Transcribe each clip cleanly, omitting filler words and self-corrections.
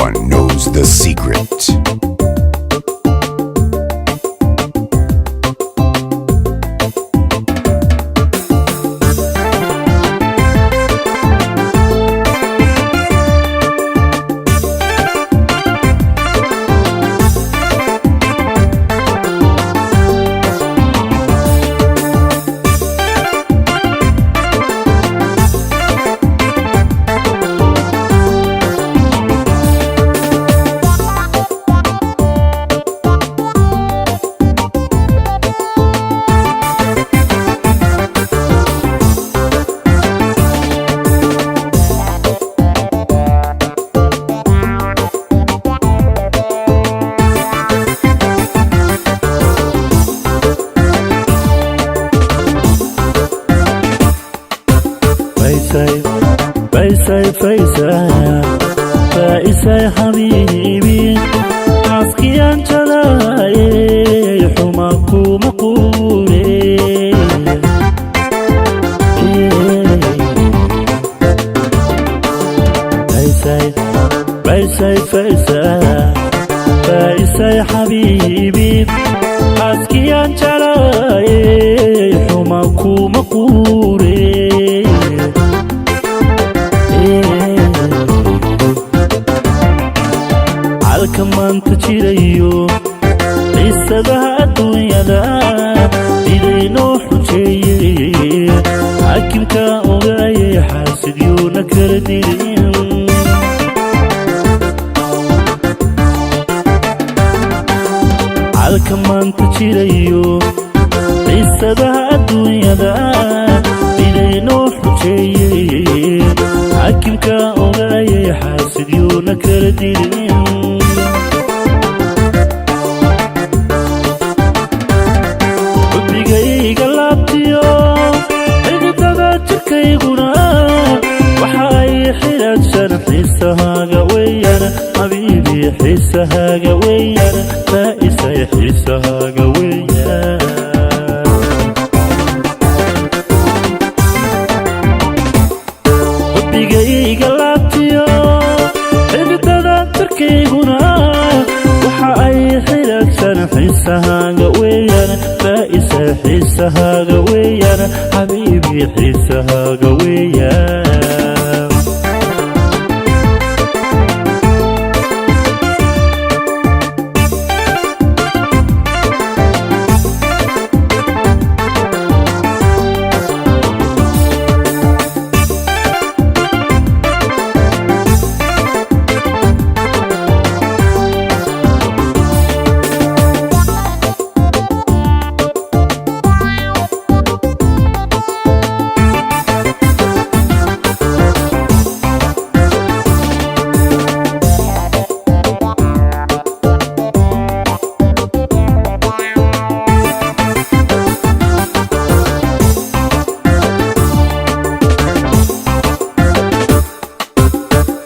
one knows the secret. Faysay, faysay, faysay, faysay xabiibi, xaaskiyaan jalaaye, xuma kuma quure. Faysay, faysay, faysay, faysay xabiibi, xaaskiyaan jalaaye, xuma kuma quure. Calka maanta jirayo xiisadaha adduunyada idaynoo xujeeye, xaakimka ogaaye, xaasidyuuna kala dilin. Calka maanta jirayo xiisadaha adduunyada idaynoo xujeeye, xaakimka ogaaye, xaasidyuuna kala dilin. Xubigayga laabtiyo xididada jirkayguna waxa ay xidhaadsan xiisahaaga weeyaan, xabiibi, xiisahaaga weeyaan, faa'isay, xiisahaaga weeyaan. Xubigayga laabtiyo xididada jirkayguna waxa ay xidhaadsan xiisahaaga weeyaan, faa'isa, xiisahaaga weeyaan, xabiibi, xiisahaaga weeyaan.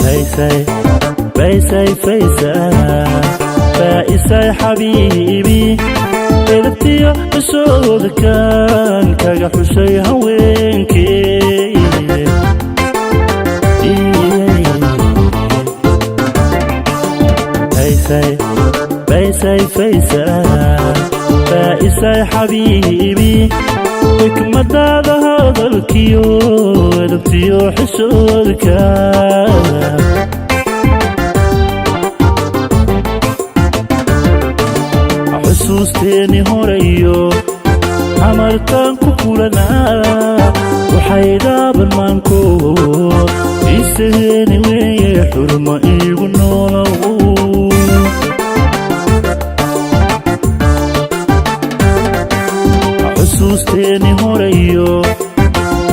Faysay, faysay, faysay, faisay xabiibi, edabtiyo cusoodakan kaga xushay haweenkii. Faysay, faysay, faysay, faisay xabiibi, xikmadaada hadalkiyo edabtiyo xishoodka. Xusuusteeni horeyo amartaan ku kulanaa waxay dhaaban maankood iisaheeni weeye, xurmo iigu noolow. Xusuusteeni horeyo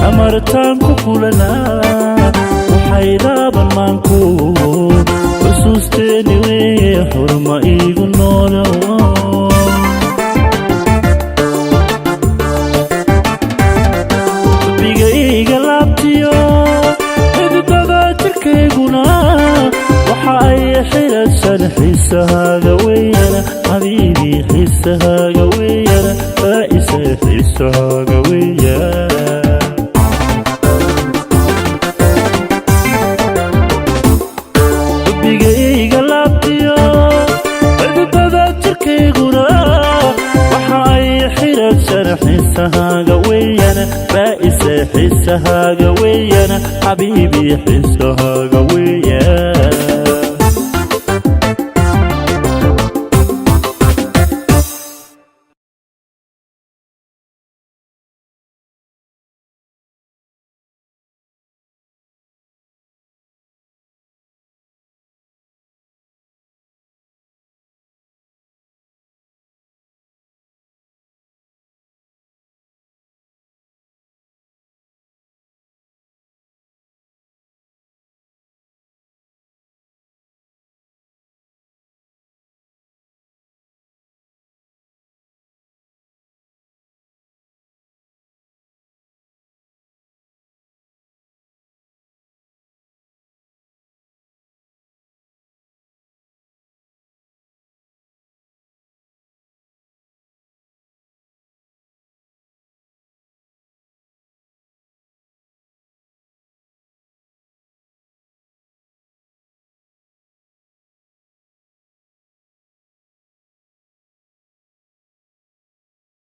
amartaan ku kulanaa waxay dhaaban maankood xusuusteeni weeye, xurmo iigu noolow. Xubigayga laabtiyo xididada jirkayguna waxa Xiisahaaga weeyana, Faa'ise, xiisahaaga weeyana, xabiibi, xiisahaaga.